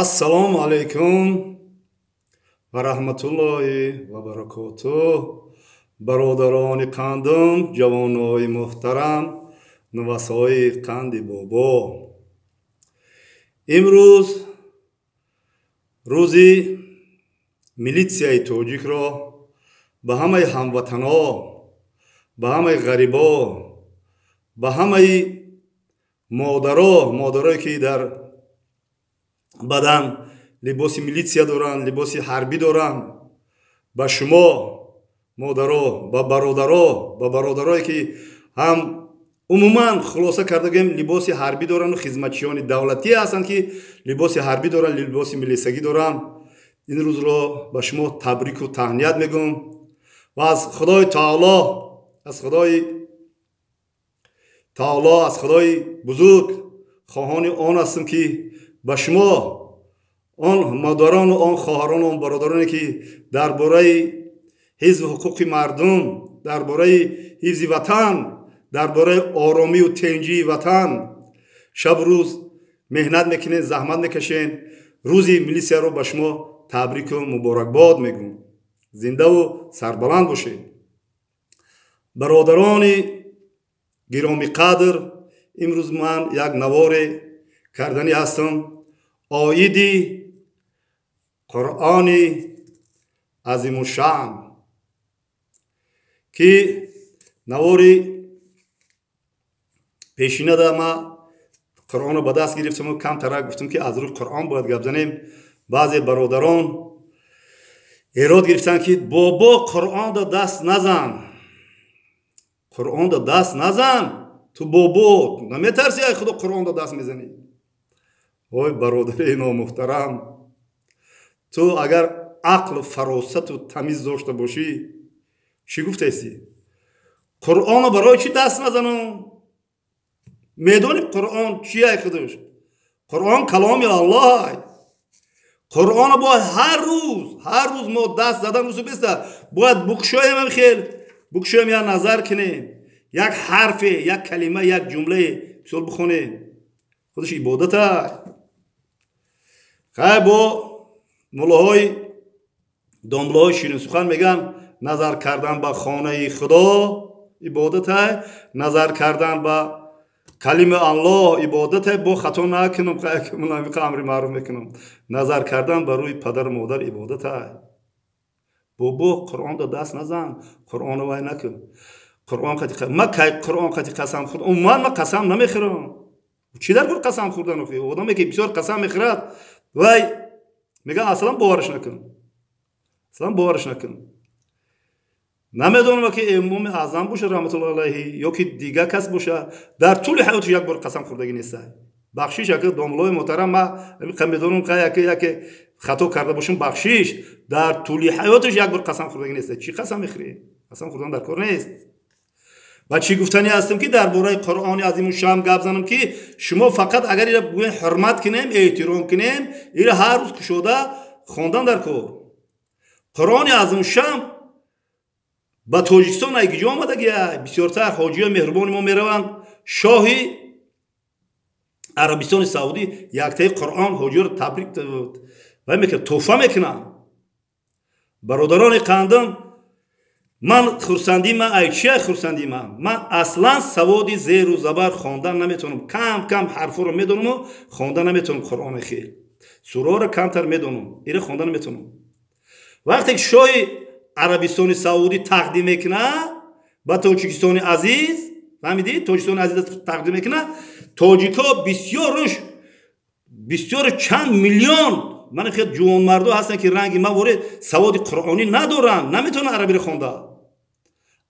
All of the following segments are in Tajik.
Ассалому алайкум ва раҳматуллоҳи ва баракотуҳ. Бародарони қандум, ҷавонои муҳтарам, нувасҳои қанди бобо. Имрӯз рӯзи милитсияи тоҷикро ба ҳамаи ҳамватанҳо, ба ҳамаи ғарибо, ба ҳамаи модаро, модарое ки дар бадан либоси милитсия доранд, либоси ҳарбӣ доранд, ба шумо модаро, ба бародаро, ба бародарое ки ҳам умуман хулоса карда гӯем либоси ҳарбӣ доранду хизматчиёни давлатӣ ҳастанд ки либоси ҳарбӣ доранд, либоси милисагӣ доранд, ин рӯзро ба шумо табрику таҳният мегӯм ва аз Худои Таоло, аз Худои Таоло, аз Худои бузург хоҳони он ҳастам ки ба шумо он модарону он хоҳарону он бародароне ки дар бораи ҳифзи ҳуқуқи мардум, дар бораи ҳифзи ватан, дар бораи оромию тенҷии ватан шабу рӯз меҳнат мекунед, заҳмат мекашед, рӯзи милисияро ба шумо табрику муборакбод мегӯм. Зиндаву сарбаланд бошед. Бародарони гиромиқадр, имрӯз ман як наворе карданӣ ҳастам оиди Қуръони Азимушаън, ки навори пешинада ма Қуръонро ба даст гирифтаму камтарак гуфтам ки аз рӯи Қуръон бояд гап занем. Баъзе бародарон эрод гирифтанд ки бобо, Қуръонда даст назан, Қуръонда даст назан, ту бобо наметарси ай Худо, Қуръонда даст мезанӣ? Ой бародари номуҳтарам, ту агар ақлу фаросату тамиз дошта бошӣ, чӣ гуфтаистӣ? Қуръонро барои чӣ даст назанам? Медонӣ Қуръон чия? Худаш Қуръон каломи Аллоҳ. Қуръонро бояд ҳар рӯз, ҳар рӯз мо даст задан рӯзу беста бояд букшоем, хел букшоем, як назар кунем, як ҳарфе, як калима, як ҷумлае мисол бихонем, худаш ибодата. Хай, бо муллоҳои домлаҳои ширинсухан мегӯянд: назар кардан ба хонаи Худо ибодатай, назар кардан ба калими Аллоҳ ибодатай. Бо хато накунам, амри маъруф мекунам. Назар кардан ба рӯи падару модар ибодатай. Бобо, Қуръонда даст назан, Қуръонро вай накун. Қуръон ма кай Қуръон қати қасам хӯрд? Умуман ма қасам намехӯрам. Чӣ дар кор қасам хӯрдан? Одаме ки бисёр қасам мехӯрад, вай мегӯяд, аслан бовараш накун, аслан бовараш накун. Намедонам ки Имоми Аъзам боша, раҳматуллоҳи алайҳи, ё ки дигар кас боша, дар тӯли ҳаётиш як бор қасам хӯрдагӣ неста. Бахшиш, ака домлои муҳтарам, ма медонам, яке яке хато карда бошам, бахшиш. Дар тӯли ҳаётиш як бор қасам хӯрдагӣ неста. Чӣ қасам мехӯрӣ? Қасам хӯрдан дар кор нест. Ва чӣ гуфтанӣ ҳастам ки дар бораи Қуръони Азимушшаън гап занам, ки шумо фақат агар ира бигӯем, ҳурмат кунем, эҳтиром кунем, ира ҳар рӯз кушода хондан дар кор. Қуръони Азимушшаън ба Тоҷикистон ай киҷо омадагия? Бисёртар ҳоҷиёи меҳрубони мо мераванд. Шоҳи Арабистони Саудӣ яктаи Қуръон ҳоҷиёро табрик вай мекунад, тӯҳфа мекунанд. Бародарони қандам, ман хурсандии ман ай чия? Хурсандии ман, ман аслан саводи зеру забар хондан наметавонам. Кам кам ҳарфҳоро медонаму хондан наметавонам. Қуръони хел сураҳоро камтар медонам, ира хондан наметавонам. Вақте ки шоҳи Арабистони Саудӣ тақдим мекунад ба Тоҷикистони азиз, фаҳмидӣ, Тоҷикистони азиз тақдим мекунад, тоҷикҳо бисёруш, бисёру чанд миллион ман хел ҷувонмардо ҳастанд ки ранги ман ворид саводи қуръонӣ надоранд, наметавонанд арабиро хонда,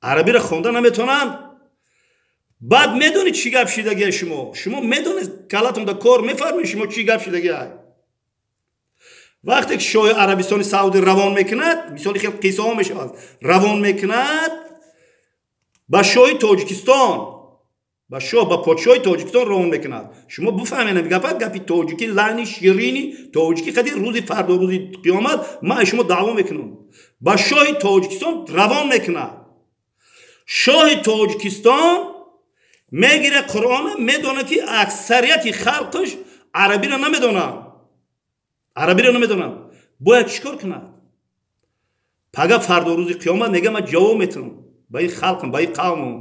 арабиро хонда наметавонанд. Баъд медонед чӣ гап шидагия? Шумо медонед, калатонда кор мефармед, шумо чӣ гап шидагия? Вақте ки шоҳи Арабистони Саудӣ равон мекунад, мисоли хел қиссаҳо мешавад, равон мекунад ба шоҳи Тоҷикистон, ба шоҳ, ба подшоҳи Тоҷикистон равон мекунад. Шумо бифаҳмед, гапа гапи тоҷикӣ, лаъни ширини тоҷикӣ қади рӯзи фардо, рӯзи қиёмат ман шумо даъво мекунам. Ба шоҳи Тоҷикистон равон мекунад. Шоҳи Тоҷикистон мегирад Қуръона, медонад ки аксарияти халқаш арабиро намедонанд. Арабиро намедонад, бояд чӣ кор кунад? Пага фардо рӯзи қиёмат мега, ман ҷавоб метавам ба ин халқам, ба ин қавмам.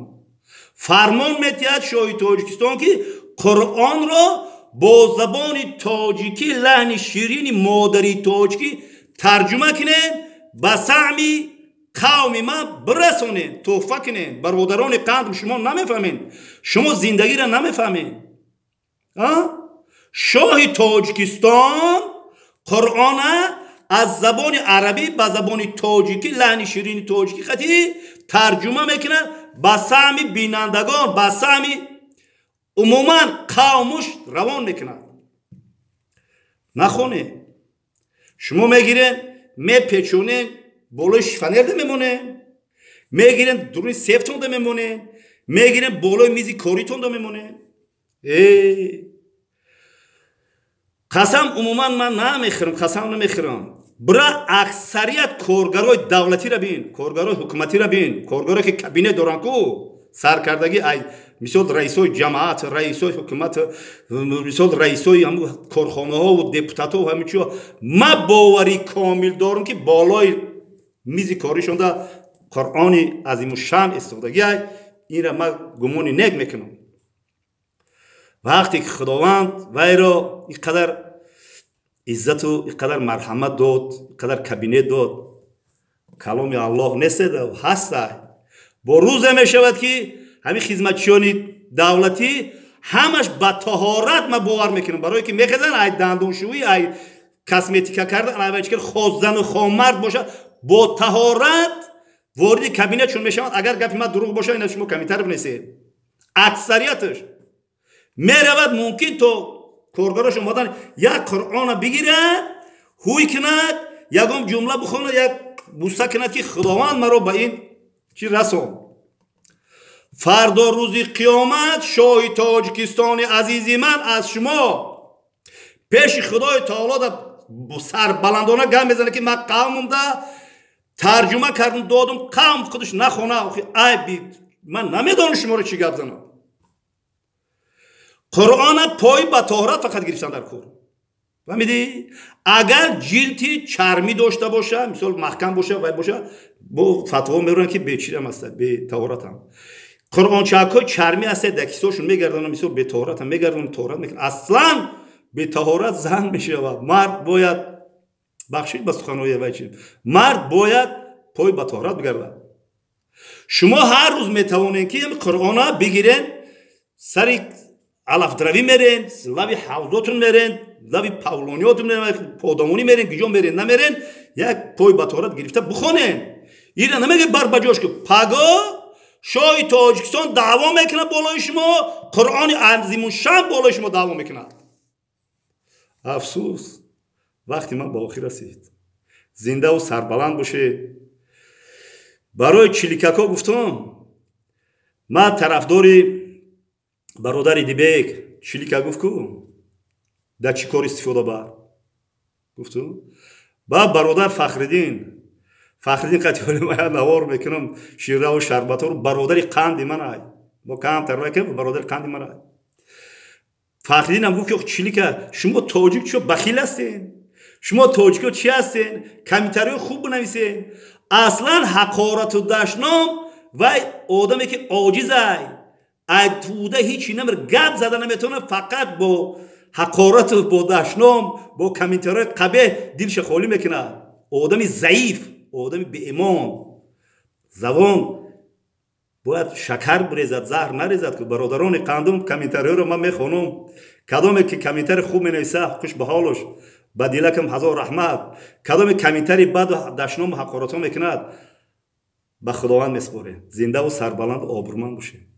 Фармон метиҳад шоҳи Тоҷикистон, ки Қуръонро бо забони тоҷикӣ, лаҳни ширини модари тоҷикӣ тарҷума кунед, ба саъми қавми ман бирасонед, тӯҳфа кунед. Бародарони қандм, шумо намефаҳмед, шумо зиндагиро намефаҳмед. Шоҳи Тоҷикистон Қуръона аз забони арабӣ ба забони тоҷикӣ, лаҳни ширини тоҷикӣ хати тарҷума мекунад, ба саъми бинандагон, ба саъми умуман қавмуш равон мекунад. Нахонед, шумо мегиред, мепечонед, болои шифоньерда мемонед, мегиред, дуруни сейфтонда мемонед, мегиред, болои мизи коритонда мемонед. Қасам, умуман ман намехӯрам, қасам намехӯрам. Бира аксарият коргарои давлатиро бин, коргарои ҳукуматиро бин, коргарое ки кабинет доранд ку, саркардагӣ ай мисол раисои ҷамоат, раисои ҳукумат, мисол раисои ҳамун корхонаҳову депутатҳо, ҳамин чиҳо. Ман боварӣ комил дорам, ки болои мизи коришонда Қуръони азимушшаън истифодагиай. Инра ман гумони нек мекунам. Вақте ки Худованд вайро ин қадар иззату ин қадар марҳамат дод, ин қадар кабинет дод, каломи Аллоҳ нестед, ҳастай. Бо рӯзе мешавад, ки ҳамин хизматчиёни давлатӣ ҳамаш ба таҳорат, ман бовар мекунам, барое ки мехезанд, ай дандоншӯӣ, ай косметика кардан, ай чикар, хозану хомард бошад, бо таҳорат вориди кабинетшон мешаванд. Агар гапи ман дурӯғ бошад, ина шумо комментар бинависед. Аксарияташ меравад, мумкин то коргарош омадан, як Қуръона бигирад, ҳуй кунад, ягон ҷумла бихонад, як буса кунад, ки Худованд маро ба ин чӣ расон. Фардо рӯзи қиёмат шоҳи Тоҷикистони азизи ман аз шумо пеши Худои Таоло да сарбаландона гап мезанад, ки ман қавмумда тарҷума кардам, додум, қавм худаш нахона. Айби ман намедонам шуморо чӣ гап занам. Қуръона пой ба тоҳорат фақат гирифтан дар кор, фаҳмидӣ? Агар ҷилди чармӣ дошта боша, мисол маҳкам боша, вай боша, бо фатво меронанд, ки бечирам аста, бетаҳоратам. Қуръончакҳои чармӣ ҳаста, дар кисошон мегардонам, мисол бетаҳоратам мегардонам, таҳорат мекунам. Аслан бетаҳорат зан мешавад. Мард бояд, бахшид ба суханҳои вай, чи мард бояд пой ба таҳорат бигардад. Шумо ҳар рӯз метавонед, ки Қуръона бигирен, сари алафдравӣ мерен, лави ҳавзотун мерен, лави павлониётун мерен, подамонӣ мерен, гиҷо мерен, намерен, як пой ба таҳорат гирифта бихонен. Ира намеге бар ба ҷош, ки паго шоҳи Тоҷикистон даъво мекунад болои шумо, Қуръони азимушшаън болои шумо даъво мекунад. Афсӯс, вақти ман ба охир расид. Зиндаву сарбаланд бошед. Барои чиликако гуфтам, ман тарафдори бародари Дибек. Чилика гуфт ку, дар чӣ кор истифода бар гуфту. Ба бародар Фахриддин, Фахриддин қатиёли ман навор мекунам, шираву шарбатҳоро, бародари қанди ман ай, мо камтар бародари қанди ман ай. Фахриддинам гуфт, ки чилика, шумо тоҷик чо бахил ҳастен? Шумо тоҷико чӣ ҳастен? Комментариҳо хуб бинависен. Аслан ҳақорату дашном, вай одаме ки оҷизай, ай туда ҳичи намер, гап зада наметавонад, фақат бо ҳақорату бо дашном, бо комментариҳои қабеҳ дилша холӣ мекунад. Одами заиф, одами беимон. Забон бояд шакар бирезад, заҳр нарезад ку. Бародарони қандум, комментариҳоро ман мехонам. Кадоме ки комментари хуб менависа, хуш ба ҳолуш, ба дилакам ҳазор раҳмат. Кадоме комментари баду дашному ҳақоратҳо мекунад, ба Худованд месупорем. Зиндаву сарбаланду обрӯманд бошед.